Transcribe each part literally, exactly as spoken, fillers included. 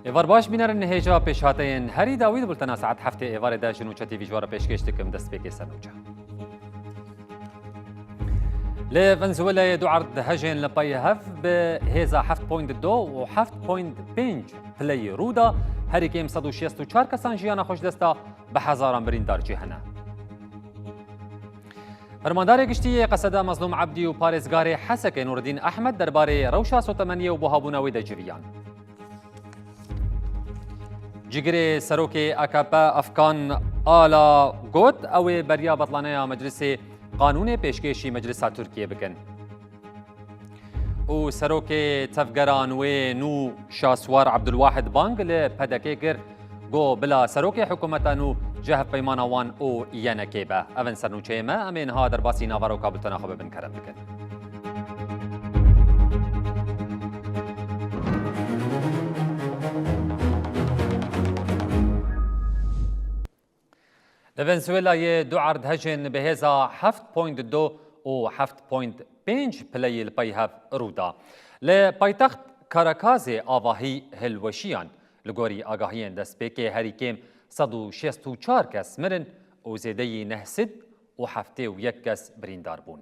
Êvar baş bînerin, hêja pêşhateyên herî dawî di bultena saet heftê êvarê de ji Nûçe T V ji we re pêşkêş dikim, destpêkê ser nûçe. Li Venezuelayê du erdhejên li pey hev bi hêza heft point du û heft point pênc pileyî rû da, herî kêm sed û şêst û çar kesan jiyana xwe ji dest da, bi hezaran birîndar jî hene. Fermandarê Giştî yê Qeseda Mezlûm Ebdî û parêzgarê Hesekê Nûreddîn Ehmed derbarê rewşa sotemeniyê û buhabûna wê de civiyan. Cigirê serokê A K P Efkan Ala got, ew ê beriya betlaneya Meclisê Qanûnê pêşkêşî Meclisa Tirkiyê bikin. û serokê tevgeran wê nû Şaswar Ebdulwahid bang li P D K kir, got, bila serokê hikûmeta nû ji hevpeymana wan û Y N K'ê be. Ev in sernûçeyê me, em ê niha derbasî naveroka bultena xwe bibin, kerem bikin. Li Venezuelayê du erdhejên bi hêza heft point du û heft point pênc pileyê li pey hev rû da. Li paytext Karakazê avahî hilweşiyan. Li gorî agahiyên destpêkê herî kêm sed û şêst û çar kes mirin û zêdeyî neh sed û heftê û yek kes birîndar bûn.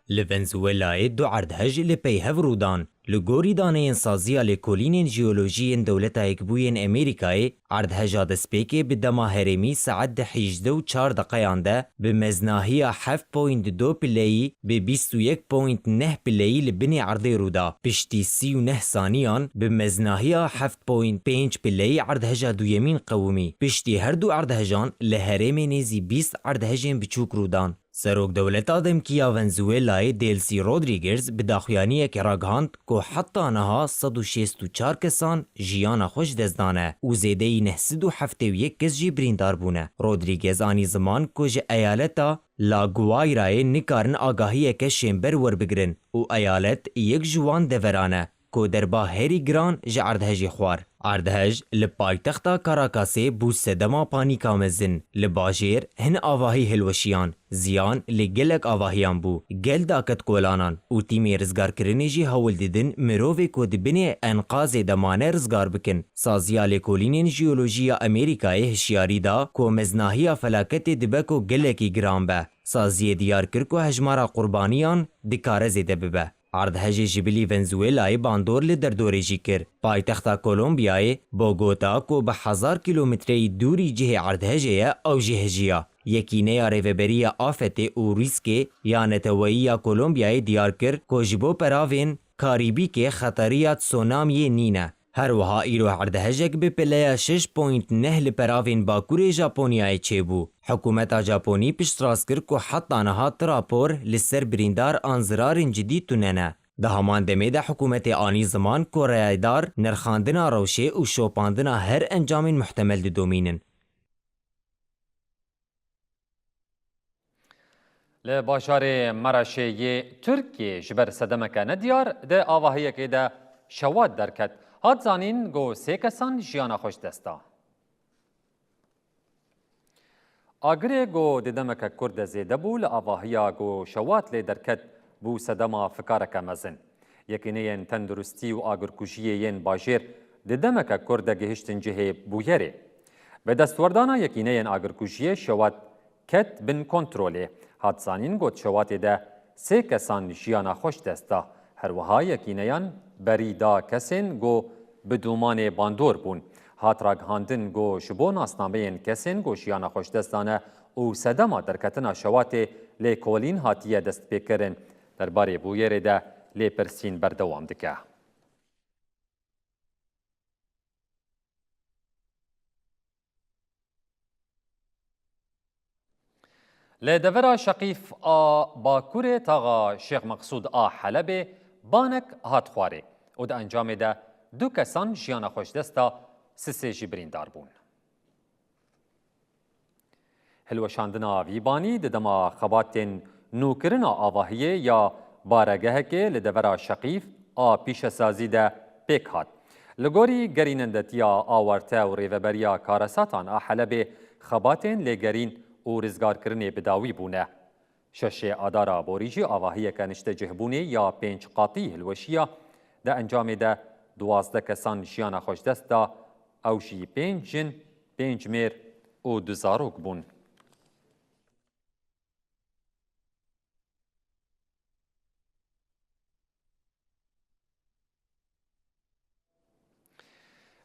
Li Venezuelayê du erdhej li pey hev rû dan. Li gorî daneyên Saziya Lêkolînên Jeolojî yên Dewleta Yekbûyên Amerîkayê, erdheja destpêkê bi dema herêmî saet di hîjdeh û çar deqeyan de bi meznahiya heft point du pileyî bi bîst û yek point neh pileyî li binê erdê rû da. Piştî sî û neh saniyan bi meznahiya heft point pênc pileyî erdheja duyemîn qewimî. Piştî her du erdhejan li herêmê nêzî bîst erdhejên biçûk rû dan. Serok dewleta demkî ya Venezuelayê Delcy Rodriguez bi daxuyaniyekê ragihand ku heta niha sed û şêst û çar kesan jiyana xwe ji dest dane û zêdeyî neh sed û heftê û yek kes jî birîndar bûne. Rodriguez anî ziman ku ji eyaleta La Guairayê nikarin agahiyeke şênber werbigirin û eyalet yek ji wan deveran e ku derba herî giran ji erdhejê xwar. Erdhej li paytexta Karakasê bû sedema panîka mezin. Li bajêr hin avahî hilweşiyan, ziyan li gelek avahiyan bû, gel daket kolanan û tîmê rizgarkirinê jî hewl didin mirovê ku di binê enqazê de mane rizgar bikin. Saziya Lêkolînên Jeolojî ya Amerîkayê hişyarî da ku meznahiya felaketê dibe ku gelekî giran be. Saziyê diyar kir ku hejmara qurbaniyan dikare zêde bibe. Erdhejê ji bilî Venezuelayê bandor li derdorê jî kir. Paytexta Kolombiyayê, Bogota, ku bi hezar kîlometreyî dûrî cihê erdhejê ye, ew jî hijiya. Yekîneya Rêveberiya Afetê û Rîskê ya Neteweyî ya Kolombiyayê diyar kir ku ji bo peravên Karîbîkê xeteriya tsunamiyê nîne. Her wiha îro erdhejek bi pileya şeş point neh li peravên bakurê Japonyayê çêbû. Hikûmeta Japonî piştrast kir ku heta niha ti rapor li ser birîndar an zirarên cidî tune ne. Di heman demê de hikûmetê anî ziman ku radar nirxandina rewşê û şopandina her encamên muhtemel didomînin. Li bajarê Mereşê yê Tirkiyê ji ber sedemeke nediyar di avahiyekê de şewat derket. Hat zanîn ku sê kesan jiyana xwe ji dest da. Agirê ku di demeke kurt de zêde bû, li avahiya ku şewat lê derket bû sedema fikareke mezin. Yekîneyên tenduristî û agirkujiyê yên bajêr di demeke kurt de gihiştin cihê bûyerê. Bi destwerdana yekîneyên agirkujiyê şewat ket bin kontrolê. Hat zanîn ku di şewatê de sê kesan jiyana xwe ji dest da. Her wiha yekîneyan berî da kesên ku bi dûmanê bandor bûn. Hat ragihandin ku ji bo nasnameyên kesên ku jiyana xwe ji dest dane û sedema derketina şewatê lêkolîn hatiye destpêkirin. Derbarê bûyerê de lêpirsîn berdewam dike. Li devera Şeqîf a Bakurê taxa Şêx Meqsûd a Helebê banek hat xwarê û di encamê de du kesan jiyana xwe ji dest da, sisê jî birîndar bûn. Hilweşandina vî banî di dema xebatên nûkirina avahiyê ya baregehekê li devera Şeqîf a pîşesazî de pêk hat. Li gorî gerînendetiya awarte û rêveberiya karesatan a Helebê, xebatên lêgerîn û rizgarkirinê bi dawî bûne. Şeşê Adara borî jî avahiyeke niştecihbûnê ya pênc qatî hilweşiya. Di encamê de duwazdeh kesan jiyana xwe ji dest da, ew jî pênc jin, pênc mêr û du zarok bûn.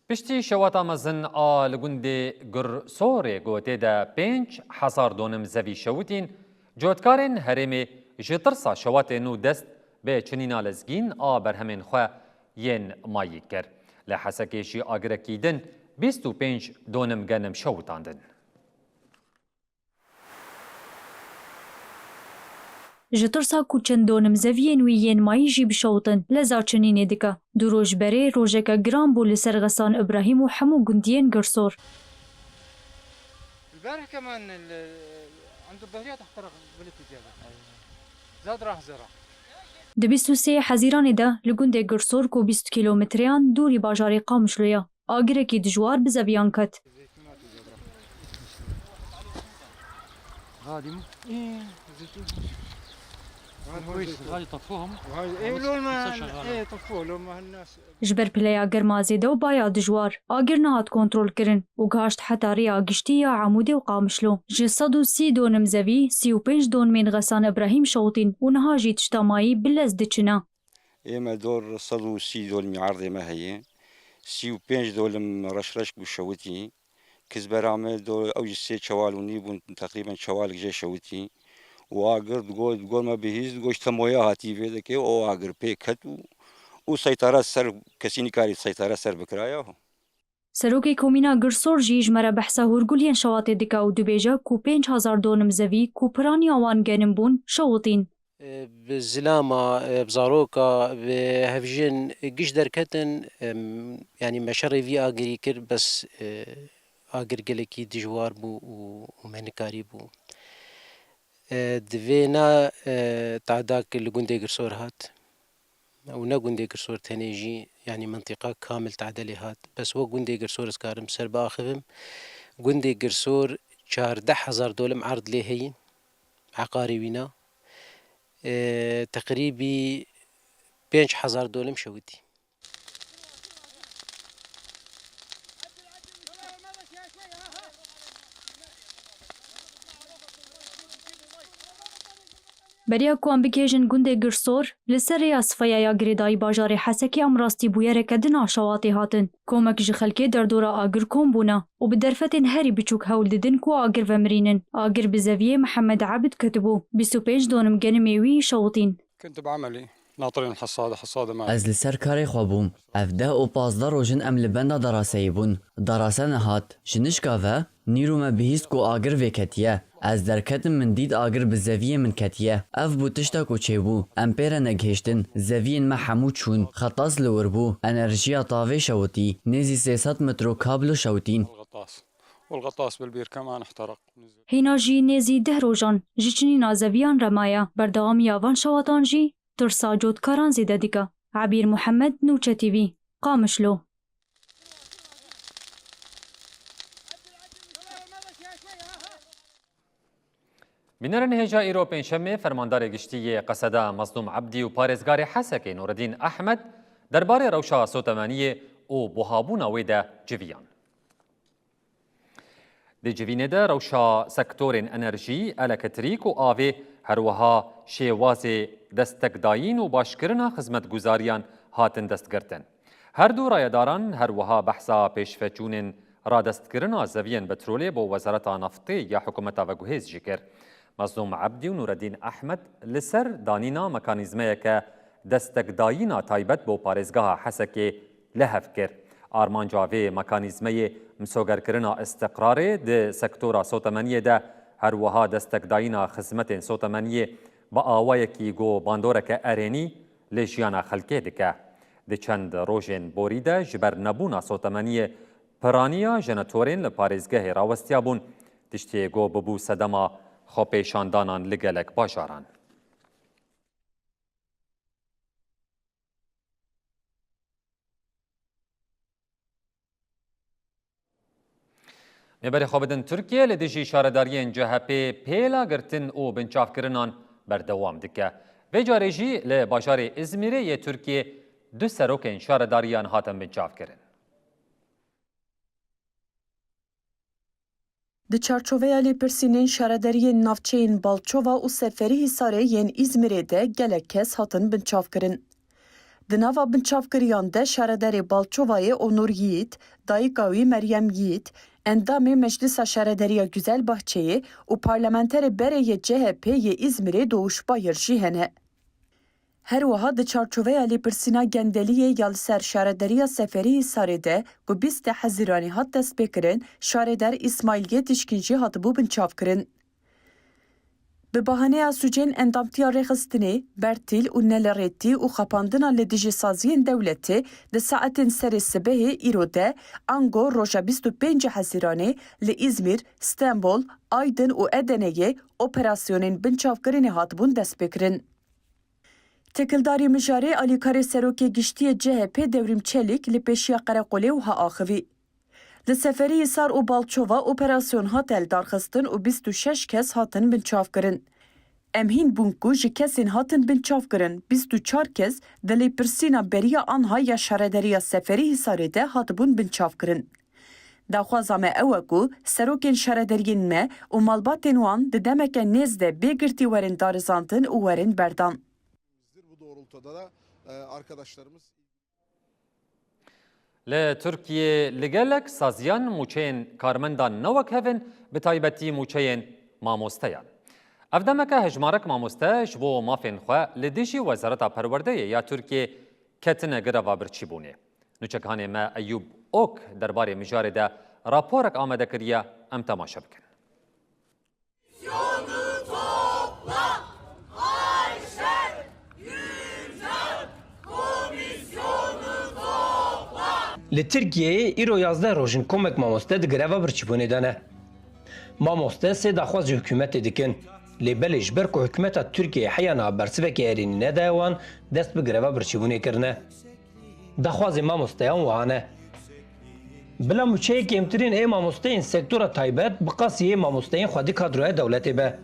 Piştî şewata mezin a li gundê Gursorê ku tê de pênc hezar donim zevî şewitîn, cotkarên herêmê ji tirsa şewatê nû dest bi çinîna lezgîn a berhemên xwe yên mayî kir. Li Hesekê jî agirekî din bîst û pênc donim genim şewitandin. Ji tirsa ku çend donim zeviyên wî yên mayî jî bişewitin, leza çinînê dike. Du roj berê rojeke giran bû li ser Xesan Ibrahîm û hemû gundiyên Girsor. البارح كمان ال-، عند الظهرية تحترق بلت الجبل. زاد راح زرع. Di bîst û sê Hezîranê de li gundê Girsor ku bîst kîlometreyan dûrî bajarê Qamişlo ye, agirekî dijwar bi zeviyan ket. غادي مو؟ ايه، زيتون. كويس، غادي طفوهم. وهاي، ايه، لون ما، ايه، طفوه، لون ما هالناس. Ji ber pileya germa zêde û baya dijwar, agir nehat kontrolkirin û gihişt heta rêya giştî ya Amûdê û Qamişlo. Ji sed û sî donim zevî, sî û pênc donimên Xesan Ibrahîm şewitîn û niha jî tişta mayî bi lez diçine. Ême dor sed û sî dolimî erdê me heye. Sî û pênc dolim reş reş bû şewitî. Kizbera me do-, ew jî sê çewal û nîv bûn, teqrîben çewalek jê şewitî. Û agir digo-, digor me bihîst, digo ji te moya hatî vê dike, o agir pê ket û, û seytara ser, kesî nikarî seytara ser bikiraya. Serokê Komîna Girsor jî ji me re behsa hûrguliyên şewatê dike û dibêje ku pênc hezar donim zevî ku piraniya wan genim bûn, şewitîn. Bi zilama, bi zaroka, bi hevjin giş derketin, em, yanî me şerê vî agirî kir, bes, e, agir gelekî dijwar bû û, û me nikarîbû. E, di vê ne, e, tadak li gundê Girsor hat. Û ne gundê Girsor tenê jî, yanî mintîqa kamil tade lê hat. Bes wek gundê Girsor ez karim ser biaxivim. Gundê Girsor çardeh hezar dolim erd lê heyî, eqarê wîna. E, teqrîbî pênc hezar dolim şewitî. Beriya ku em bigihêjin gundê Girsor, li ser rêya Sifeya ya girêdayî bajarê Hesekê em rastî bûyereke din a şewatê hatin. Komek ji xelkê derdora agir kom bûne û bi derfetên herî biçûk hewl didin ku agir vemirînin. Agir bi zeviyê Mihemed Ebid ketibû. Bîst û pênc donim genimê wî şewitîn. كنت بعملي، ناطرين الحصادة، حصادة ما Ez li ser karê xwe bûm. Ev deh û pazdeh roj in em li benda deraseyê bûn. Derase nehat. Ji nişka ve, nîro me bihîst ku agir vêketiye. Ez derketim, min dît agir bi zeviyê min ketiye. Ev bû tişta ku çêbû. Em pê re negihiştin. Zeviyên me hemû çûn. Xetas li wir bû. Enerjiya tavê şewitî. Nêzî sê sed metro kablo şewitîn. الغطاس. والغطاس بالبير كمان احترق. Hîna jî nêzî deh rojan ji çinîna zeviyan re maye. Berdewamiya van şewatan jî tirsa cotkaran zêde dike. Ebîr Muhammed, Nûçe T V, Qamişlo. Bînerên hêja, îro pêncşemê, Fermandarê Giştî yê Qeseda Mezlûm Ebdî û Parêzgarê Hesekê Nureddîn Ehmed derbarê rewşa sotemeniyê û buhabûna wê de civiyan. Di civînê de rewşa sektorên enerjî, elektrîk û avê, her wiha şêwazê destekdayîn û başkirina xizmetguzariyan hatin destgirtin. Her du rayedaran her wiha behsa pêşveçûnên radestkirina zeviyên petrolê bo Wezareta Naftê ya hikûmeta veguhêz jî kir. Mezlûm Ebdî û Nûreddîn Ehmed li ser danîna mekanîzmeyeke destekdayîna taybet bo parêzgeha Hesekê li hev kir. Armanca vê mekanîzmeyê misogerkirina îstiqrarê di sektora sotemeniyê de, her wiha destekdayîna xizmetên sotemeniyê bi awayekî ku bandoreke erênî li jiyana xelkê dike. Di çend rojên borî de ji ber nebûna sotemeniyê piraniya jenetorên li parêzgehê rawestiyabûn, tiştê ku bibû sedema xwepêşandanan li gelek bajaran. Mêberê xwe bidin Tirkiye li dijî şaredariyên C H P pêla girtin û binçavkirinan berdewam dike. Vê carê jî li bajarê Îzmîrê yê Tirkiyê du serokên şaredariyan hatin binçavkirin. Di çarçoveya lêpirsînên şaredariyên navçeyên Balçova û Seferî Hîsarê yên Îzmîrê de gelek kes hatin binçavkirin. Di nava binçavkiriyan de şaredarê Balçovayê Onur Yiğit, dayika wî Meryem Yiğit, endamê Meclisa Şaredariya Güzelbahçeyê û parlamenterê berê yê C H P yê Îzmîrê Doğuş Bayır jî hene. Her wiha di çarçoveya lêpirsîna gendeliyê ya li ser şaredariya Seferî Hîsarê de ku bîstê Hezîranê hat destpêkirin, şarêder Îsmaîl Yetişkin jî hatibû binçavkirin. Bi bahaneya sûcên endamtiya rêxistinê, bertîl û nelerêtî û xapandina li dijî saziyên dewletê di saetên serê sibehê îro de, ango roja bîst û pêncî Hezîranê li Îzmîr, Stenbol, Aydin û Edeneyê operasyonên binçavkirinê hatibûn destpêkirin. Têkildarî mijarê alîkarê serokê giştî yê C H P Dewrîm Çelîk li pêşiya qereqolê wiha axivî. Li Seferî Hîsar û Balçova operasyon hate lidarxistin û bîst û şeş kes hatin binçavkirin. Em hîn bûn ku ji kesên hatin binçavkirin bîst û çar kes di lêpirsîna beriya anha ya şaredariya Seferî Hîsarê de hatibûn binçavkirin. Daxwaza me ew e ku serokên şaredariyên me û malbatên wan di demeke nêz de bê girtî werin darizandin û werin berdan. Bu doğrultuda da, e, arkadaşlarımız Li Tirkiyê li gelek saziyan mûçeyên karmendan ne wek hev in, bi taybetî mûçeyên mamosteyan. Ev demeke hejmarek mamoste ji bo mafên xwe li dijî Wezareta Perwerdeyê ya Tirkiyê ketine greva birçîbûnê. Nûçekhanê me Eyûb Ok derbarê mijarê de raporek amade kiriye, em temaşe bikin. Komisyonu topla, Ayşe Gülcan, komisyonu topla. Li Tirkiyeyê îro yazdeh roj in komek mamoste di greva birçîbûnê de ne. Mamoste sê daxwaz ji hikûmetê dikin. Lê belê ji ber ku hikûmeta Tirkiyeyê heya niha bersivekê erênî nedaye wan, dest bi greva birçîbûnê kirine. Daxwazê mamosteyan wiha ne. Bila mûçeyê kêmtirîn ê mamosteyên sektora taybet bi qasî yê mamosteyên xwedî kadroya dewletê be.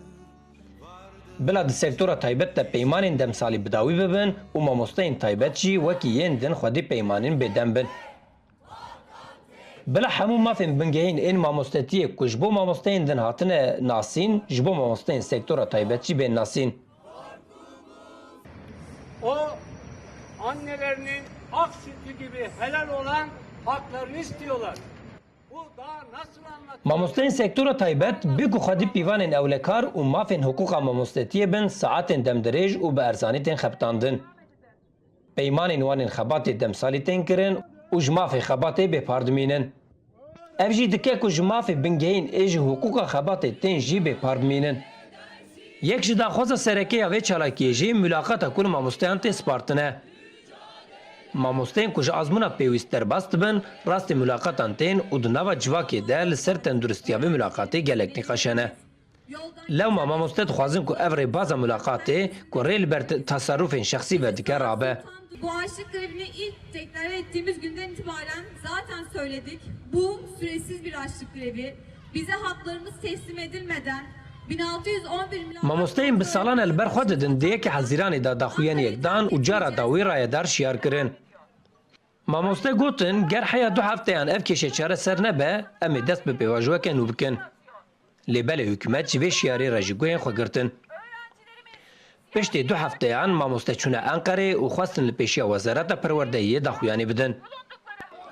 Bila di sektora taybet de peymanên demsalî bi dawî bibin û mamosteyên taybet jî wekî yên din xwedî peymanên bêdem bin. Bila hemû mafên bingehîn ên mamostetiyê ku ji bo mamosteyên din hatine nasîn, ji bo mamosteyên sektora taybet jî bên nasîn. O, annelerinin ak sütü gibi helal olan haklarını istiyorlar. Bu daha nasıl anlatılır? Mamosteyên sektora taybet, bê ku xwedî pîvanên ewlekar û mafên hiqûqa mamostetiyê bin, saetên demdirêj û bi erzanî tên xebitandin. Peymanên wan ên xebatê demsalî tên kirin û ji mafê xebatê bêpar dimînin. Ev jî dike ku ji mafê bingehîn ê ji hiqûqa xebatê tên jî bêpar bimînin. Yek ji daxwaza sereke ya vê çalakiyê jî mulaqata ku li mamosteyan tê spartine. Mamosteyên ku ji azmûna pêwîst derbas dibin, rastê mulaqatan tên û di nava civakê de li ser tenduristiya vê mulaqatê gelek nîqaş hene. Lewma mamoste dixwazin ku ev rêbaza mulaqatê ku rê li ber te-, tasarrufên şexsî vedike rabe. Bu açlık grevini ilk deklare ettiğimiz günden itibaren zaten söyledik. Bu süresiz bir açlık grevi. Bize haklarımız teslim edilmeden bin altı yüz on bir mülakattan Mamosteyên bi salan e li ber xwe didin, di yekê Hezîranê de daxuyaniyek dan û cara dawî rayedar şiyar kirin. Mamoste gotin, ger heya du hefteyan ev kêşe çareser nebe, em ê dest bi pêvajoyeke nû bikin. Lê belê hikûmet ji vê şiyarê re jî guhên xwe girtin. Piştî du hefteyan mamoste çûne Enqerê û xwestin li pêşiya Wezareta Perwerdeyê daxuyanî bidin.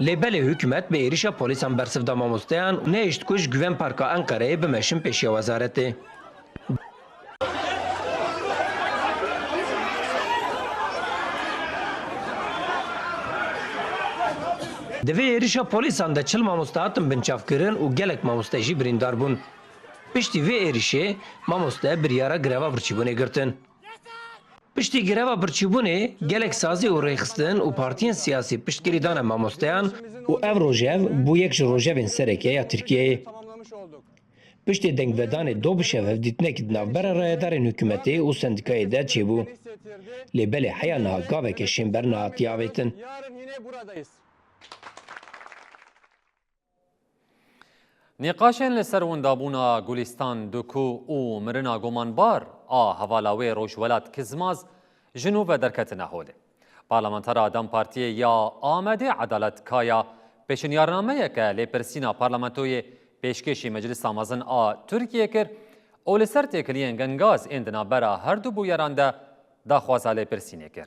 Lê belê hikûmet bi êrişa polîsan bersiv da mamosteyan û nehişt ku ji Güven Parka Enqereyê bimeşin pêşiya wezaretê. Di vê êrişa polîsan de çil mamoste hatin binçavkirin û gelek mamoste jî birîndar bûn. Piştî vê êrişê mamoste biryara greva birçîbûnê girtin. Piştî greva birçîbûnê gelek sazî û rêxistin û partiyên siyasî piştgirî dane mamosteyan û ev rojev bû yek ji rojevên sereke ya Tirkiyeyê. Piştî dengvedanê do bi şev hevdîtinekî di navbera rayedarên hikûmetê û sendîkayê de çêbû. Lê belê heya niha gaveke şênber nehatiye avêtin. Nîqaşên li ser windabûna Gulîstan Doku û mirina gumanbar a hevala wê Rojwelat Kizmaz ji nû ve derketine holê. Parlamentera DEM Partiyê ya Amedê Edalet Kaya pêşinyarnameyeke lêpirsîna parlamentoyê pêşkêşî Meclisa Mezin a Tirkiyê kir û li ser têkiliyên gengaz ên di navbera her du bûyeran de daxwaza lêpirsînê kir.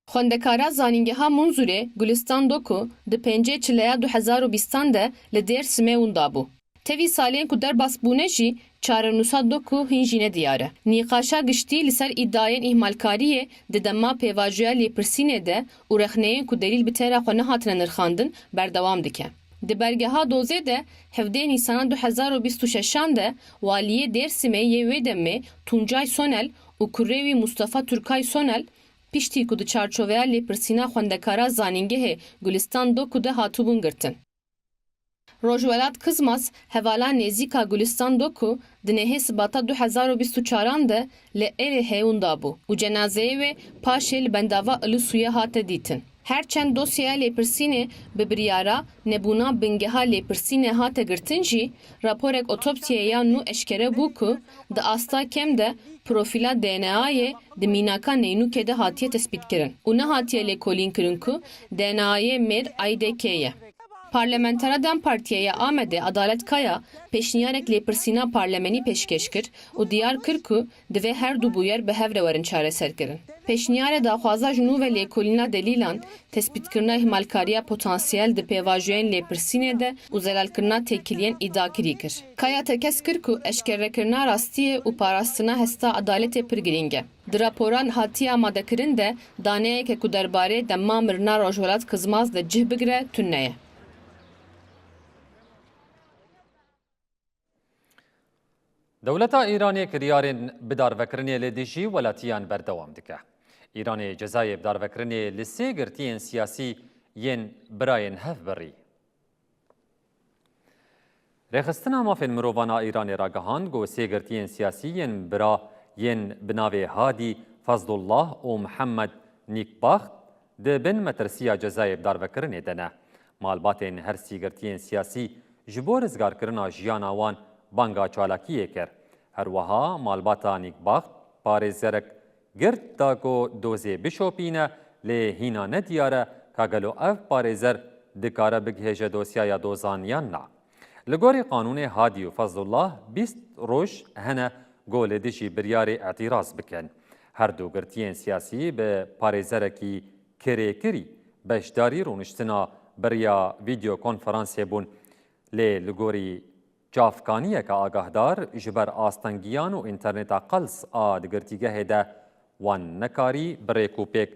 Xwendekara Zanîngeha Munzurê Gulistan Doku di pêncê Çileya du hezar û bîstan de li Dêrsimê winda bû. Tevî salên ku derbas bûne jî çarenûsa Doku hîn jî nediyar e. Nîqaşa giştî li ser îdayên îhmalkariyê di dema pêvajoya lêpirsînê de û rexneyên ku delîl bi tera xwe nehatine nirxandin berdewam dike. Di belgeha dozê de hevdeh Nîsana du hezar û bîst û şeşan de waliyê Dêrsimê yê wê demê Tuncay Sonel û kurê wî Mustafa Turkay Sonel, piştî ku di çarçoveya lêpirsîna xwendekara zanîngehê Gulistan Doku de hatibûn girtin. Rojwelat Kizmaz, hevala nêzîka Gulistan Doku, di nehê Sibata du hezar û bîst û çaran de li Êlihê winda bû û cenazeyê wê paşê li bendava Ilisûyê hate dîtin. Her çend dosyeya lêpirsînê bi biryara nebûna bingeha lêpirsînê hate girtin jî, raporek otopsiyê ya nû eşkere bû ku di asta kêm de profîla DNAyê di mînaka neynûkê de hatiye tespîtkirin û nehatiye lêkolînkirin ku DNAyê mêr aîdê kê ye. Parlamentera DEM Partiyê ya Amedê Adalet Kaya pêşniyarek lêpirsîna parlemenî pêşkêş kir û diyar kir ku divê her du bûyer bi hev re werin çareserkirin. Pêşniyarê daxwaza ji nû ve lêkolîna delîlan, tespîtkirina îhmalkariya potansiyel di pêvajoyên lêpirsînê de û zelalkirina têkiliyên îdiakirî kir. Kaya tekez kir ku eşkerekirina rastiyê û parastina hesta edaletê pir girîng e. Di raporan hatiye amadekirin de daneyeke ku derbarê dema mirina Rojwelat Kizmaz de cih bigire tune ye. Dewleta Îranê kiryarên bidarvekirinê li dijî welatiyan berdewam dike. Îranê cezayê bidarvekirinê li sê girtiyên siyasî yên birayên hev birî. Rêxistina Mafên Mirovan a Îranê ragihand ku sê girtiyên siyasî yên bira yên bi navê Hadî, Fezlullah û Mihemed Nîkbaxt di bin metirsiya cezayê bidarvekirinê de ne. Malbatên her sî girtiyên siyasî ji bo rizgarkirina jiyana wan banga çalakiyê kir. Her wiha malbata Nîkbaxt parêzerek girt da ku dozê bişopîne, lê hîna nediyar e ka gelo ev parêzer dikare bigihêje dosyaya dozan yan na. Li gorî qanûnê Hadî û Fezlullah bîst roj hene ku li dijî biryarê îtîraz bikin. Her du girtiyên siyasî bi parêzerekî kirêkirî beşdarî rûniştina bi riya vîdeokonferansê bûn. Lê li gorî çavkaniyeke agahdar ji ber astengiyan û înterneta qels a di girtîgehê de wan nekarî bi rêk û pêk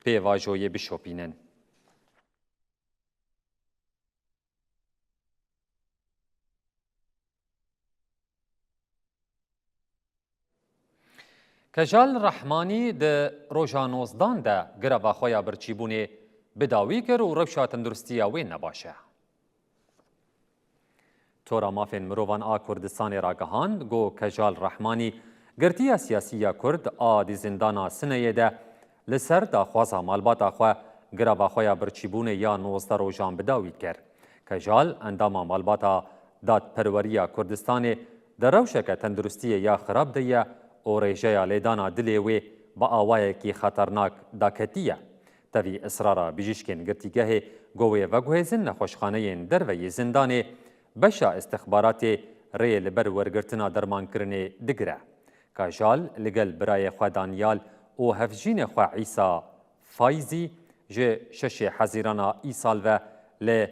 pêvajoyê bişopînin. Kejal Rehmanî di roja nozdan de greva xwe ya birçîbûnê bi dawî kir û rewşa tenduristiya wê nebaş e. Tora Mafên Mirovan a Kurdistanê ragihand ku Kejal Rehmanî, girtiya siyasî ya Kurd a di zindana Sineyê de li ser daxwaza malbata xwe greva xwe ya birçîbûnê ya nozdeh rojan bi dawî kir. Kejal, endama malbata Dadperweriya Kurdistanê, di rewşeke tenduristiyê ya xirab de ye û rêjeya lêdana dilê wê bi awayekî xeternak daketiye. Tevî israra bijîşkên girtîgehê ku wê veguhêzin nexweşxaneyên derveyî zindanê, beşa îstixbaratê rê li ber wergirtina dermankirinê digire. Kajal li gel birayê xwe Danyal û hevjînê xwe Îsa Fayzî ji şeşê Hezîrana îsal ve li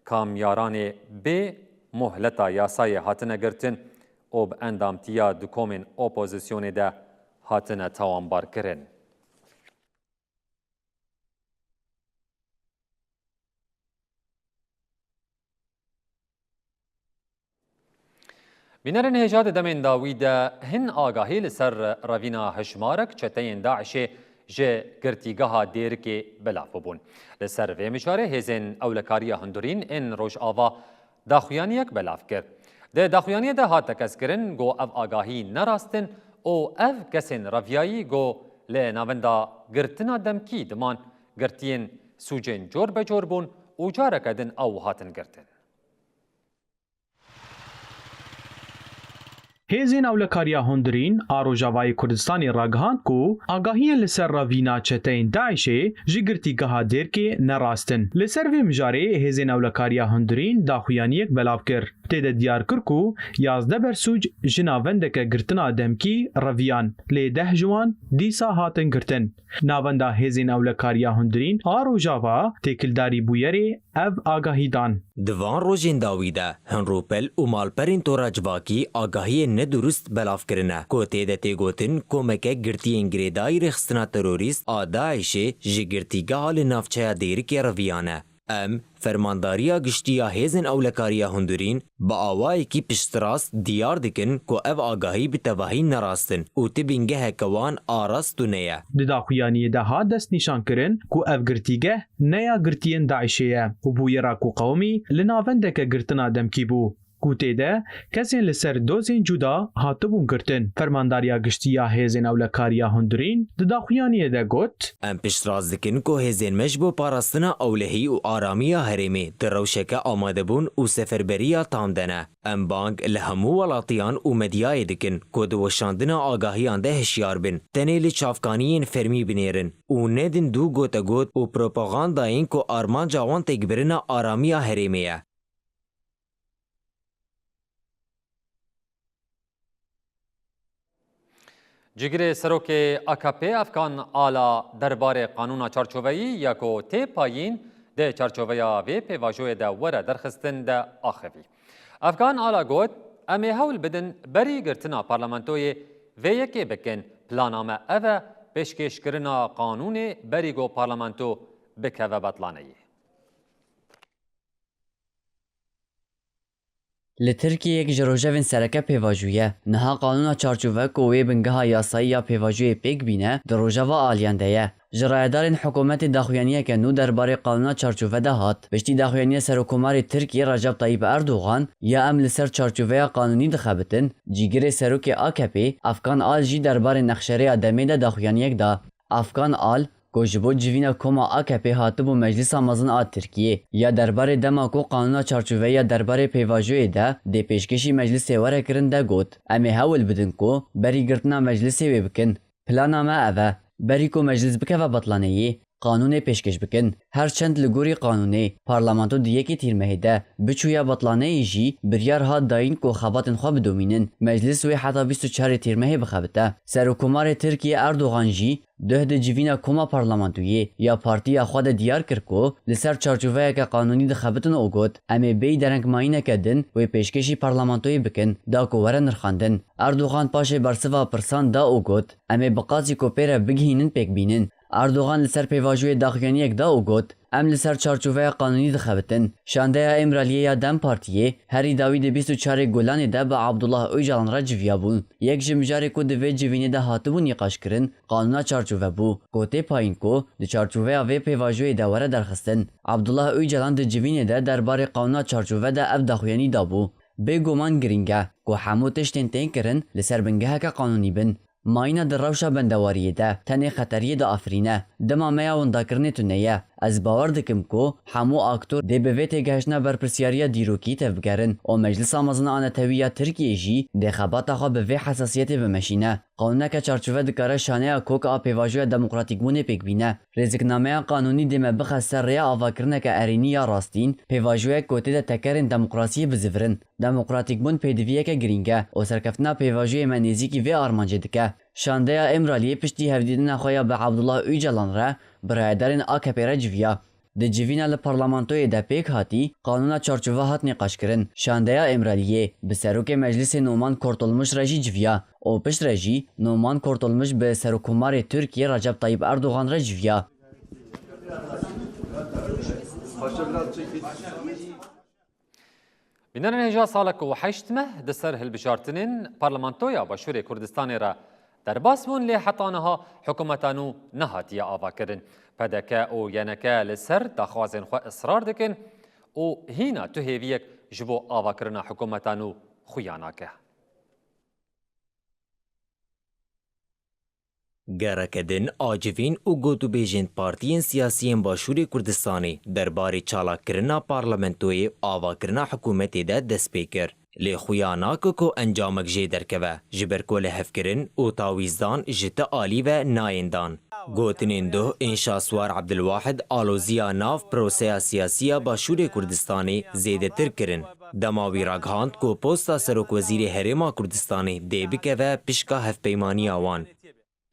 Kamyaranê bê mohleta yasayê hatine girtin û bi endamtiya du komên opozisyonê de hatine tawanbarkirin. Bînerên hêja di demên dawî de hin agahî li ser revîna hişmarek çeteyên DAIŞê ji girtîgeha Dêrikê belav bûbûn. Li ser vê mijarê hêzên ewlekariya hundirîn ên Rojava daxuyaniyek belav kir. Di daxuyaniyê de hat tekez kirin ku ev agahî ne rast in û ev kesên reviyayî ku li navenda girtina demkî diman, girtiyên sûcên cor be cor bûn û careke din ew hatin girtin. Hêzên Ewlekariya Hundirîn a Rojavayê Kurdistanê ragihand ku agahiyên li ser revîna çeteyên DAIŞ'ê ji girtîgeha Dêrkê ne rast in. Li ser vê mijarê Hêzên Ewlekariya Hundirîn daxuyaniyek belav kir. Tê de diyar kir ku yazdeh bersûc ji navendeke girtina demkî reviyan, lê deh ji wan dîsa hatin girtin. Navenda Hêzên Ewlekariya Hundirîn a Rojava têkildarî bûyerê ev agahî dan. Di van rojên dawî de hin rûpel û malperên tora civakî agahiyên nedurist belav kirine ku tê de tê gotin komeke girtiyên girêdayî rêxistina terorîst a DAIŞ'ê ji girtîgeha li navçeya Dêrikê reviyane. Em, Fermandariya Giştî ya Hêzên Ewlekariya Hundirîn, bi awayekî piştrast diyar dikin ku ev agahî bi tevahî nerast in û ti bingeheke wan a rast tune ye. Di daxuyaniyê de hat destnîşankirin ku ev girtîgeh ne ya girtiyên DAIŞ'ê ye û bûyera ku qewimî li navendeke girtina demkî bû, ku tê de kesên li ser dozên cuda hatibûn girtin. Fermandariya Giştî ya Hêzên Ewlekariya Hundirîn di daxuyaniyê de got, Em piştrast dikin ku hêzên me ji bo parastina ewlehî û aramiya herêmê di rewşeke amadebûn û seferberiya tam de ne. Em bang li hemû welatiyan û medyayê dikin ku di weşandina agahiyan de hişyar bin, tenê li çavkaniyên fermî binêrin û nedin dû gotegot û propagandayên ku armanca wan têkbirina aramiya herêmê ye. Cîgirê Serokê A K P Efkan Ala derbarê qanûna çarçoveyî ya ku tê payîn di çarçoveya vê pêvajoyê de were derxistin de axivî. Efkan Ala got, Em ê hewl bidin berî girtina parlamentoyê vê yekê bikin. Plana me ev e, pêşkêşkirina qanûnê berî ku parlamento bikeve betlaneyê. Li Tirkiyeyek ji rojevên sereke pêvajoyî ye. Niha qanûna çarçove ku wê bingeha yasayî ya pêvajoyê pêk bîne, di rojeva aliyan de ye. Ji rayedarên hikûmetê daxuyaniyeke nû derbarê qanûna çarçove de hat. Piştî daxuyaniya Serokkomarê Tirkiyê Recep Tayyip Erdogan ya em li ser çarçoveya qanûnî dixebitin, cîgirê serokê A K P'ê Afgan Al jî derbarê nexşerêya demê de daxuyaniyek da. Afgan Al, ku ji bo civîna koma A K P'ê hatibû Meclisa Mezin a Tirkiyê ya derbarê dema ku qanûna çarçoveyî ya derbarê pêvajoyê de dê pêşkêşî Meclisê were kirin de got, Em ê hewl bidin ku berî girtina Meclisê wê bikin. Plana me ev e, berî ku Meclis bikeve betlaneyê, qanûnê pêşkêş bikin. Her çend li gorî qanûnê, parlamento di yekê Tîrmehê de biçûya betlaneyê jî biryar hat dayîn ku xebatên xwe bidomînin, Meclis wê heta bîst û çarê Tîrmehê bixebite. Serokkomarê Tirkiyê Erdogan jî Duh di civîna koma parlamentoyê ya partiya xwe de diyar kir ku li ser çarçoveyeke qanûnî dixebitin û got, Em ê bêyî derengmayîneke din wê pêşkêşî parlamentoyê bikin, da ku were nirxandin. Erdogan paşê bersiva pirsan da û got, Em ê bi qasî ku pê re bigihînin pêk bînin. Erdogan li ser pêvajoyê daxuyaniyek da û got, Em li ser çarçoveya qanûnî dixebitin. Şandeya Îmraliyê ya DEM Partiyê herî dawî di bîst û çarê Gulanê de bi Abdullah Ocalan re civiyabû. Yek ji mijarê ku di vê civînê de hatibû nîqaşkirin, qanûna çarçove bû, ku tê payîn ku di çarçoveya vê pêvajoyê de were derxistin. Abdullah Ocalan di civînê de derbarê qanûna çarçove de ev daxuyanî dabû, Bêguman girîng e ku hemû tiştên tên kirin li ser bingeheke qanûnî bin. Mayîna di rewşa bendewariyê de tenê xeteriyê diafirîne. Dema me ya windakirinê tune ye. Ez bawer dikim ku hemû aktor dê bi vê têgihiştina berpirsiyariya dîrokî tevbigerin û Meclisa Mezin a Netewî ya Tirkiyê jî dê xebata xwe bi vê hesasiyetê bimeşîne. Qanûneke çarçove dikare şaneya koka a pêvajoya demokratîkbûnê pêk bîne. Rêziknameya qanûnî dê me bixe ser rêya avakirineke erênî ya rastîn, pêvajoyek ku tê de tekerên demokrasiyê bizivirin. Demokratîkbûn pêdiviyeke girîng e û serkeftina pêvajoyê me nêzîkî vê armancê dike. Şandeya Îmraliyê piştî hevdîtina xwe ya bi Abdullah Ocalan re bi rayedarên A K P'ê re civiya. Di civîna li parlamentoyê de pêk hatî, qanûna çarçove hat nîqaşkirin. Şandeya Îmraliyê bi serokê Meclisê Numan Kurtulmuş re jî civiya û piştre jî Numan Kurtulmuş bi Serokkomarê Tirkiyê Recep Tayyip Erdogan re civiya. Bînerên hêja salek û heşt meh di ser hilbijartinên Parlamentoya Başûrê Kurdistanê re derbas bûn, lê heta niha hikûmeta nû nehatiye avakirin. P D K û Y N K li ser daxwazên xwe israr dikin û hîna tu hêviyek ji bo avakirina hikûmeta nû xuya nake. Gereke din a civîn û gotûbêjên partiyên siyasî yên Başûrê Kurdistanê derbarê çalakirina parlamentoyê û avakirina hikûmetê de dest pê kir. Lê xuya nake ku encamek jê derkeve, ji ber ku lihevkirin û tawîzdan ji ti alî ve nayên dan. Gotinên doh ên Şaswar Ebdilwahid aloziya nav proseya siyasî ya Başûrê Kurdistanê zêdetir kirin. Dema wî ragihand ku posta Serokwezîrê Herêma Kurdistanê dê bikeve pişka hevpeymaniya wan.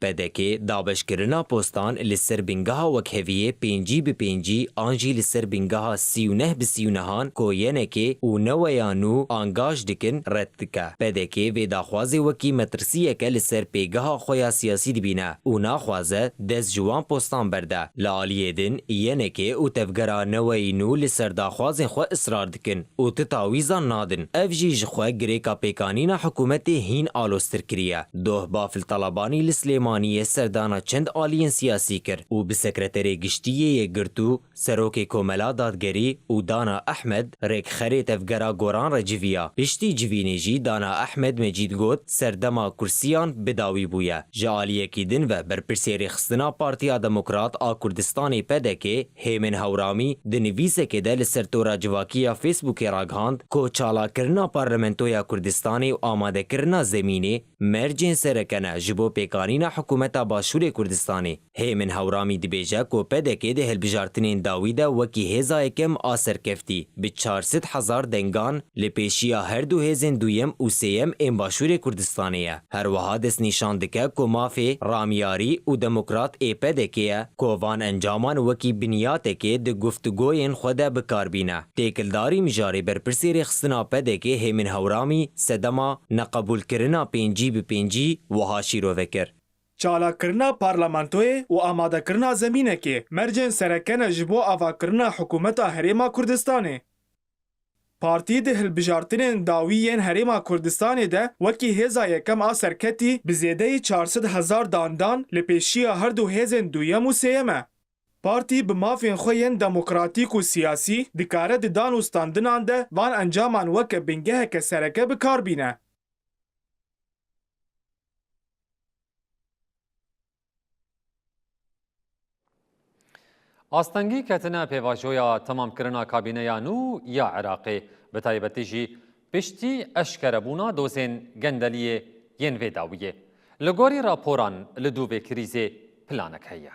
P D K dabeşkirina postan li ser bingeha wekheviyê pêncî bi pêncî an jî li ser bingeha sî û neh bi sî û nehan ku yenekê û neweya nû angaj dikin red dike. P D K vê daxwazê wekî metirsiyeke li ser pêgeha xwe ya siyasî dibîne û naxwaze dest ji wan postan berde. Li aliyê din yenekê û tevgera neweyî nû li ser daxwazên xwe israr dikin û ti tawîzan nadin. Ev jî ji xwe girêka pêkanîna hikûmetê hîn aloztir kiriye. Doh Bafil Talabanî li Silêmaniyê serdana çend aliyên siyasî kir û bi Sekreterê Giştî yê Yekgirtû, Serokê Komela Dadgerî û Dana Ehmed rêkxerê tevgera Goran re civiya. Piştî civînê jî Dana Ehmed Mecîd got, serdema kursiyan bi dawî bûye. Ji aliyekî din ve berpirsê rêxistina Partiya Demokrat a Kurdistanê P D K Hêmin Hewramî di nivîsekê de li ser tora civakî ya Facebookê ragihand ku çalakirina Parlamentoya Kurdistanê û amadekirina zemînê mercên sereke ne ji bo pêkanîna hikûmeta Başûrê Kurdistanê. Hêmin Hewramî dibêje ku P D K di hilbijartinên dawî de wekî hêza yekem a serkeftî bi çar sed hezar dengan li pêşiya her du hêzên duyem û sêyem ên Başûrê Kurdistanê ye. Her wiha destnîşan dike ku mafê ramyarî û demokrat ê P D K ye ku van encaman wekî binyatekê di guftûgoyên xwe de bi kar bîne. Têkildarî mijarê berpirsê rêxistina P D K Hêmin Hewramî sedema neqebûlkirina pêncî bi pêncî wiha şîrove kir. Çalakirina parlamentoyê û amadekirina zemînekê mercên sereke ne ji bo avakirina hikûmeta Herêma Kurdistanê. Partî di hilbijartinên dawî yên Herêma Kurdistanê de wekî hêza yekem a serketî bi zêdeyî çar sed hezar dan dan li pêşiya her du hêzên duyem û sêyem e. Partî bi mafên xwe yên demokratîk û siyasî dikare di dan û standinan de van encaman weke bingeheke sereke bi kar bîne. Astengî ketine pêvajoya temamkirina kabîneya nû ya Iraqê, bi taybetî jî piştî eşkerebûna dozên gendeliyê yên vê dawiyê. Li gorî raporan li dû vê krîzê planek heye.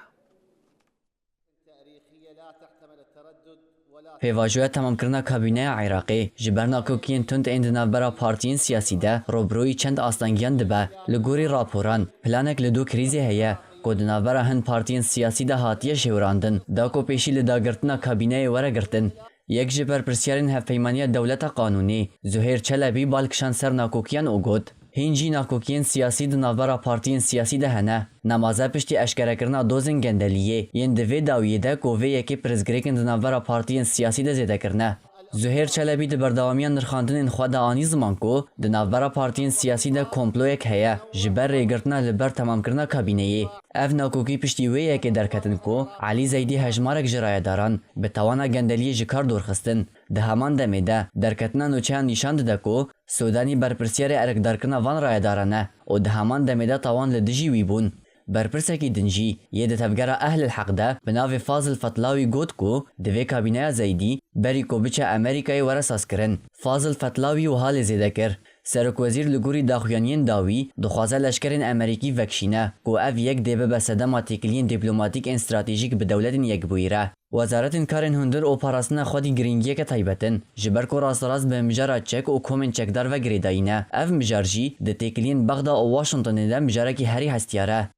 Pêvajoya temamkirina kabîneya Iraqê ji ber nakokiyên tund ên di navbera partiyên siyasî de rûbirûyî çend astengiyan dibe. Li gorî raporan, planek li dû krîzê heye ku di navbera hin partiyên siyasî de hatiye şêwirandin, da ku pêşî li dagirtina kabîneyê were girtin. Yek ji berpirsyarên Hevpeymaniya Dewleta Qanûnî, Zuhêr Çelebî bal kişand ser nakokiyan û got, hîn jî nakokiyên siyasî di navbera partiyên siyasî de hene. Nemaze piştî eşkerekirina dozên gendeliyê yên di vê dawiyê de ku vê yekê pirsgirêkên di navbera partiyên siyasî de zêde kirine. Zuhêr Çelebî di berdewamiya nirxandinên xwe de anî ziman ku di navbera partiyên siyasî de komployek heye ji ber rêgirtina li ber temamkirina kabîneyê. Ev nakokî piştî wê yekê derketin ku Elî Zeydî hejmarek ji rayedaran bi tawana gendeliyê ji kar dûr xistin. Di heman demê de derketina nûçeyan nîşan dide ku Sûdanî berpirsyarê erkdarkirina van rayedaran e û di heman demê de tawan li dijî wî bûn. Berpirsekî din jî yê di tevgera Ehlil Heq de bi navê Fazil Fetlawî got ku divê kabîneya Zeydî berî ku biçe Amerîkayê were sazkirin. Fazil Fetlawî wiha lê zêde kir, Serokwezîr li gorî daxuyaniyên dawî dixwaze leşkerên Amerîkî vekişîne ku ev yek dê bibe sedema têkiliyên dîplomatîk ên stratejîk bi Dewletên Yekbûyî re. Wezaretên Karên Hundir û Parastina Xwedî girîngiyeke taybet in, ji ber ku rasterast bi mijara çek û komên çekdar ve girêdayî ne. Ev mijar jî di têkiliyên Bexda û Washingtonê de mijarekî herî hestiyar e.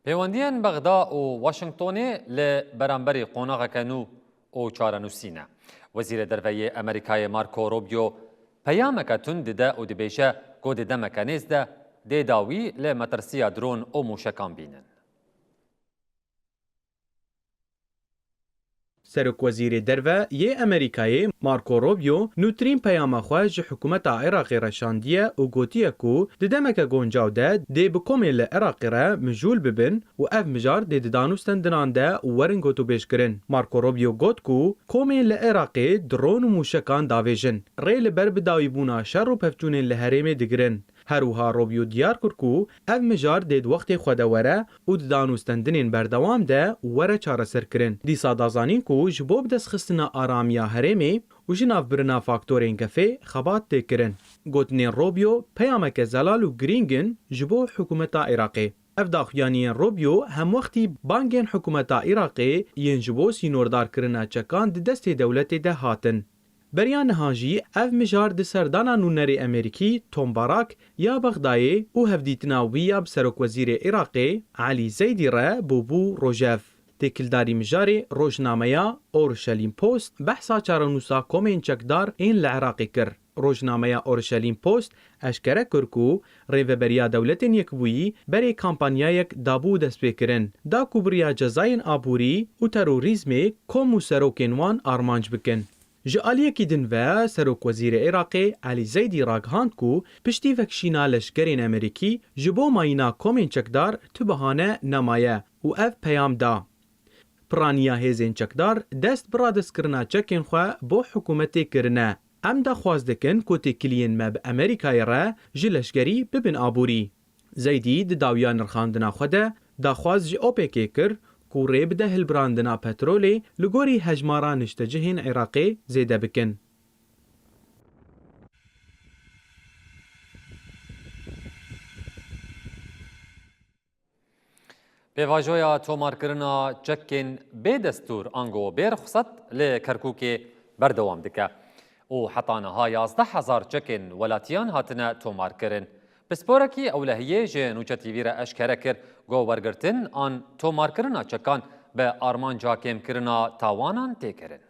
Pêwendiyên Bexda û Washingtonê li beramberî qonaxeke nû û çarenûsî ne. Wezîrê Derve yê Amerîkayê Marco Rubio peyameke tund dide û dibêje ku di demeke nêz de dê dawî li metirsiya dron û mûşekan bînin. Serokwezîrê Derve yê Amerîkayê Marco Rubio nûtirîn peyama xwe ji hikûmeta Iraqê re şandiye û gotiye ku di demeke guncaw de dê bi komên li Iraqê re mijûl bibin û ev mijar dê di danûstendinan de werin gotûbêjkirin. Marco Rubio got ku komên li Iraqê dron û mûşekan davêjin, rê li ber bidawîbûna şer û pevçûnên li herêmê digirin. Her wiha Rubio diyar kir ku ev mijar dê di wextê xwe de were û di danûstendinên berdewam de were çareserkirin. Dîsa da zanîn ku ji bo bidestxistina aramiya herêmê û ji navbirina faktorên gefê xebat tê kirin. Gotinên Rubio peyameke zelal û girîng in ji bo hikûmeta Iraqê. Ev daxuyaniyên Rubio hemwextî bangên hikûmeta Iraqê yên ji bo sînordarkirina çekan di destê dewletê de hatin. Beriya niha jî ev mijar di serdana nûnerê Amerîkî Tom Barak ya Bexdayê û hevdîtina wî ya bi serokwezîrê Iraqê Elî Zeydî re bûbû rojev. Têkildarî mijarê rojnameya Orşelîm Post behsa çarenûsa komên çekdar ên li Iraqê kir. Rojnameya Orşelîm Post eşkere kir ku Rêveberiya Dewletên Yekbûyî berê kampanyayek dabû destpêkirin, da ku bi riya cezayên aborî û terorîzmê kom û serokên wan armanc bikin. Ji aliyekî din ve Serokwezîrê Iraqê Elî Zeydî ragihand ku piştî vekişîna leşkerên Amerîkî ji bo mayîna komên çekdar tu bahane nemaye û ev peyam da: Piraniya hêzên çekdar dest bi radestkirina çekên xwe bo hikûmetê kirine. Em daxwaz dikin ku têkiliyên me bi Amerîkayê re ji leşkerî bibin aborî. Zeydî di dawiya nirxandina xwe de daxwaz ji OPECê kir ku rê bide hilbirandina petrolê li gorî hejmara niştecihên Iraqê zêde bikin. Pêvajoya tomarkirina çekên bê destûr ango bê ruxset li Kerkûkê berdewam dike û heta niha yazdeh hezar çekên welatiyan hatine tomarkirin. Pisporekî ewlehiyê ji Nûçe T V re eşkere kir ku wergirtin an tomarkirina çekan bi armanca kêmkirina tawanan tê kirin.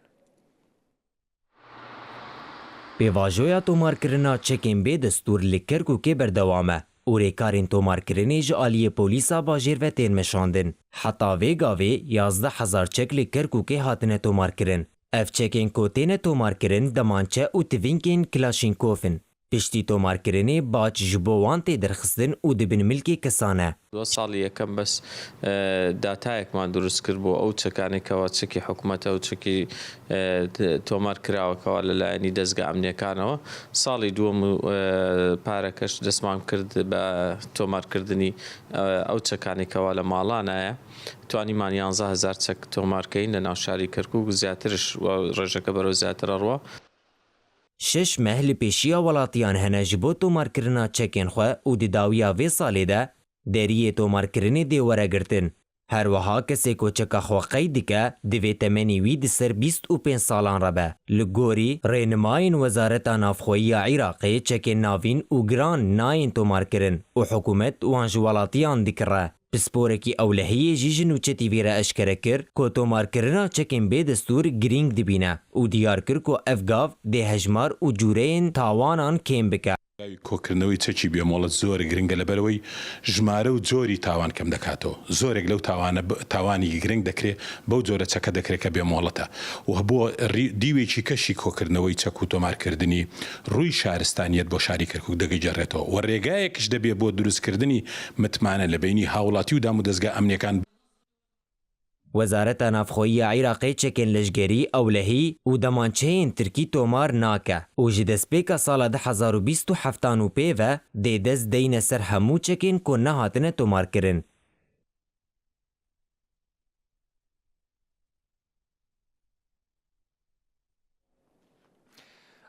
Pêvajoya tomarkirina çekên bê destûr li Kerkûkê berdewam e û rêkarên tomarkirinê ji aliyê polîsa bajêr ve tên meşandin. Heta vê gavê yazdeh hezar çek li Kerkûkê hatine tomarkirin. Ev çekên ku têne tomarkirin demançe û tivînkên Kilaşînkov in. Piştî tomarkirinê bac ji bo wan tê derxistin û dibin milkê kesan e. Wê salî yekem bes, e, datayekman dirust kir bo ew çekanê kewa çekî hikûmetê û çekî, e, t-, tomar kirawekwa li layînî dezga emniyekanawa. Salî duwem û, e, parekeş destman kird be tomarkirdinî, e, ew çekanê kewa li malan e. Twanîman yanzdeh hezar çek tomar keyin li nav şarî Kerkûk, ziyatiriş wa rojeke bero ziyatir e rwa. Şeş meh li pêşiya welatiyan hene ji bo tomarkirina çekên xwe û di dawiya vê salê de deriyê tomarkirinê dê were girtin. Her wiha kesê ku çeka xwe qeyd dike, divê temenî wî di ser bîst û pênc salan re be. Li gorî rênimayên Wezareta Navxweyî ya Iraqê çekên navîn û giran nayên tomarkirin û hikûmet wan ji welatiyan dikire. Pisporekî ewlehiyê jî ji Nûçe T V re eşkere kir ku tomarkirina çekên bê destûr girîng dibîne û diyar kir ku ev gav dê hejmar û cûreyên tawanan kêm bike. Kokirinewê çekî bêmolet zor giring e, leberewey jimare û corî tawan kem dekato. Zorek lew tawane b-, tawanî giring dekirê, bew cure çeke dekirê ke bêmolet e. Û hebo rî-, dîwêkî keşî kokirinewey çek û tomarkirdinî rûy şaristaniyet bo şarî Kerkûk degicereto. Û rêgayek ji debê bo dirustkirdinî mitmane li beynî hawlatî û dam û dezga emnêkan. Wezareta Navxweyî ya Iraqê çekên leşgerî, ewlehî û demançeyên tirkî tomar nake û ji destpêka sala du hezar û bîst û heftan û pê ve dê dest deyne ser hemû çekên ku nehatine tomarkirin.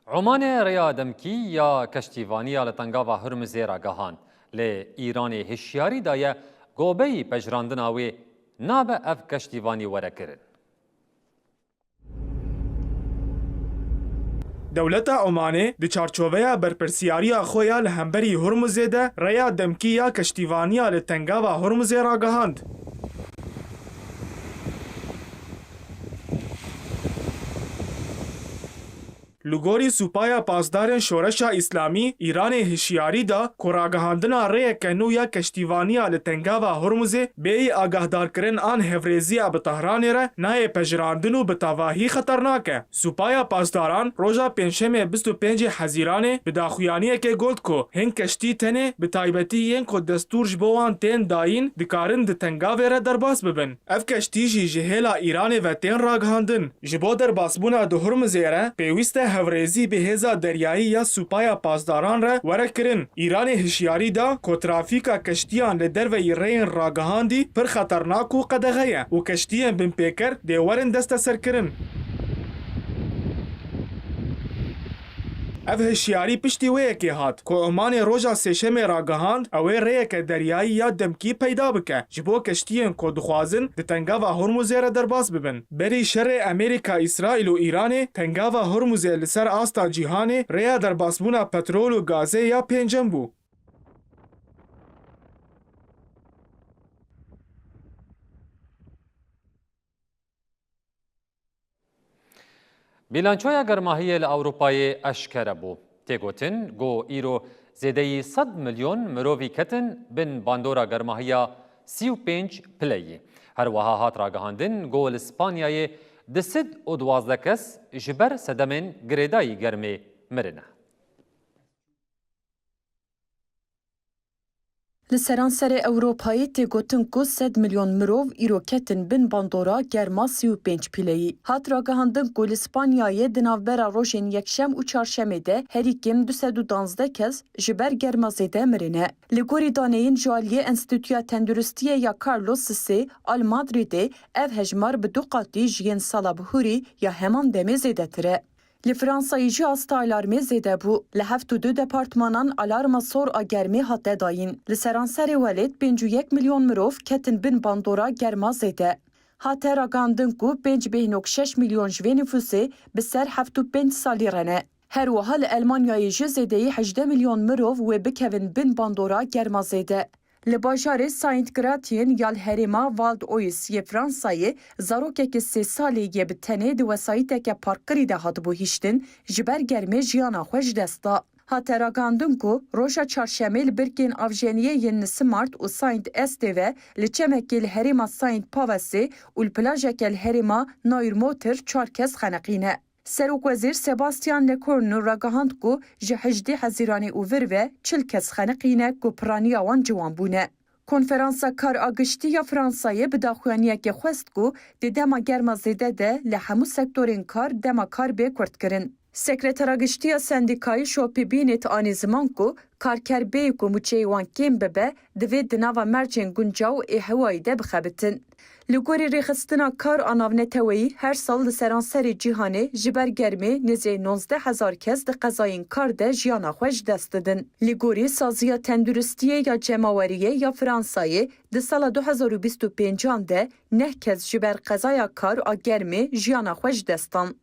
Omanê rêya demkî ya keştîvaniya li Tengava Hurmizê ragihand, lê Îranê hişyarî daye ku bêyî pejirandina wê nabe ev keştîvanî were kirin. Dewleta Omanê di çarçoveya berpirsiyariya xwe ya li hemberî Hurmizê de rêya demkî ya keştîvaniya li Tengava Hurmizê ragihand. Li gorî Supaya Pasdarên Şoreşa Îslamî, Îranê hişyarî da ku ragihandina rêyeke nû ya keştîvaniya li Tengava Hormuzê bêyî agahdarkirin an hevrêziya bi Tehranê re nayê pejirandin û bi tevahî xeternak e. Supaya Pasdaran roja Pêncşemê bîst û pêncê Hezîranê bi daxuyaniyekê got ku hin keştî tenê bi taybetî yên ku destûr ji bo wan tên dayîn dikarin di Tengavê re derbas bibin. Ev keştî jî ji hêla Îranê ve tên ragihandin. Ji bo derbasbûna di Hurmizê re pêwîst e hevrêzî bi hêza deryayî ya Supaya Pasdaran re were kirin. Îranê hişyarî da ku trafîka keştiyan li derveyî rêyên ragihandî pir xeternak û qedexe ye û keştiyên binpêker dê werin desteserkirin. Ev hişyarî piştî wê yekê hat ku Omanê roja Sêşemê ragihand ew ê rêyeke deryayî ya demkî peyda bike ji bo keştiyên ku dixwazin di Tengava Hormuzê re derbas bibin. Berî şerê Amerîka, Îsraîl û Îranê Tengava Hormuzê li ser asta cîhanê rêya derbasbûna petrol û gazê ya pêncem bû. Bîlançoya germahiyê li Ewropayê eşkere bû. Tê gotin ku îro zêdeyî sed milyon mirovî ketin bin bandora germahiya sî û pênc pileyî. Her wiha hat ragihandin ku li Spanyayê du sed û duwazdeh kes ji ber sedemên girêdayî germê mirine. Li seranserê Ewropayê tê gotin ku sed milyon mirov îro ketin bin bandora germa sî û pênc pîleyî. Hat ragihandin ku li Spanyayê di navbera rojên yekşem û çarşemê de herî kêm du sed û duwazdeh kes ji ber germa zêde mirine. Li gorî daneyên ji aliyê Enstîtuya Tenduristiyê ya Carlos Sisi a li Madrîdê, ev hejmar bi du qatî ji yên sala bihurî ya heman demê zêdetir e. Li Fransayê jî asta alarmê zêde bû. Li heft û du departmanan alarma sor a germê hate dayîn. Li seranserê welêt pênc û yek milyon mirov ketin bin bandora germa zêde. Hate ragihandin ku pênc bêhn û şeş milyon ji vê nifûsê bi ser heft û pênc salî re ne. Her wiha li Elmanyayê jî zêdeyî hejdeh milyon mirov wê bikevin bin bandora germa zêde. Li bajarê Saint Gratien ya li herêma Val d'Oise yê Fransayê, zarokeke sê salî yê bi tenê di wesayîteke parkkirî de hatibû hiştin, ji ber germê jiyana xwe ji dest da. Hate ragihandin ku roja çarşemê li birkên avjeniyê yên Nissimart û Saint Estê ve li çemekê li herêma Saint Pavasê û li plajeke li herêma Nairmotter çar kes xeniqîne. Serokwezîr Sebastian Lecornu ragihand ku ji hejdê Hezîranê û vir ve çil kes xeniqîne ku piraniya wan ciwan bûne. Konferansa Kar a Giştî ya Fransayê bi daxuyaniyekê xwest ku di dema germa zêde de li hemû sektorên kar dema kar bê kurtkirin. Sekretera Giştî ya Sendîkayê Şopî Bînêt anî ziman ku karker bêyî ku mûçeyê wan kêm bibe, divê di nava mercên guncaw ê hewayî de bixebitin. Li gorî Rêxistina Kar a Navneteweyî, her sal li seranserê cîhanê ji ber germê nêzî nonzdeh hezar kes di qezayên kar de jiyana xwe ji dest didin. Li gorî Saziya Tenduristiyê ya Cemaweriyê ya Fransayê, di sala du hezar û bîst û pêncan de neh kes ji ber qezaya kar a germê jiyana xwe ji dest dan.